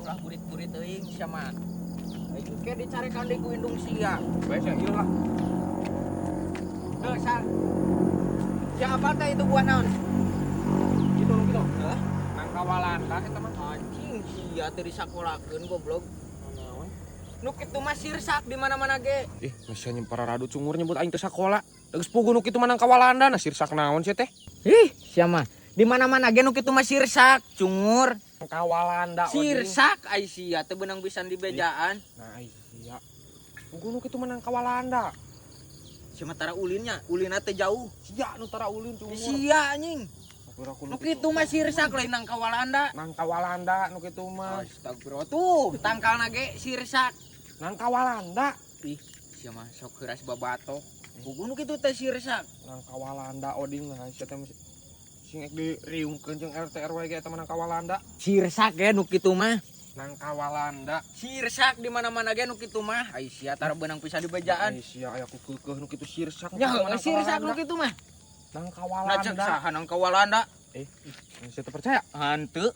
Ulah burit-burit teuing sia mah. Aing ke dicarekan deui ku indung sia. Bae sia ieu lah. Heuh, sal. Sia apa teh itu buah naon? Gitu nu kitu. Hah? Nangka Walanda eta mah. Anjing sia teu disakolakeun, goblok. Naon? Nu kitu mah sirsak di mana-mana ge. Ih, geus nya pararadu cungur nyebut aing teu sakola. Geus puguh nu kitu mah nangka Walanda, nah sirsak naon sia teh? Ih, sia mah di mana-mana ge nu kitu mah sirsak, cungur. Nangka Walanda. Oding. Sirsak ai sia teu beunang pisan di bejaan. Nah, ai sia. Puguh nu kitu mah nangka Walanda. Sia mah tara ulinnya, ulinna teh jauh. Sia nu tara ulin, cungur. Sia anjing. Aku Nu kitu mah sirsak, lain nangka Walanda. Nangka Walanda nu kitu mah. Astagfirullah, tuh tangkalna ge sirsak. Nangka Walanda. Ih, sia mah sok keras babatok. Puguh nu kitu teh sirsak. Nangka Walanda, Oding. Nah, sia teh mesti sing ek diriungkeun jeung RT RW ge eta mah nangka Walanda. Sirsak ge nu kitu mah. Nangka Walanda. Sirsak di mana-mana ge nu kitu mah. Ai sia tara beunang pisan di bejaan. Ai sia aya ku keukeuh nu kitu sirsak. Nya heueuh sirsak nu kitu mah. Nangka Nah, cek Walanda. saha nangka Walanda? Eh, sia teh percaya? Hanteu.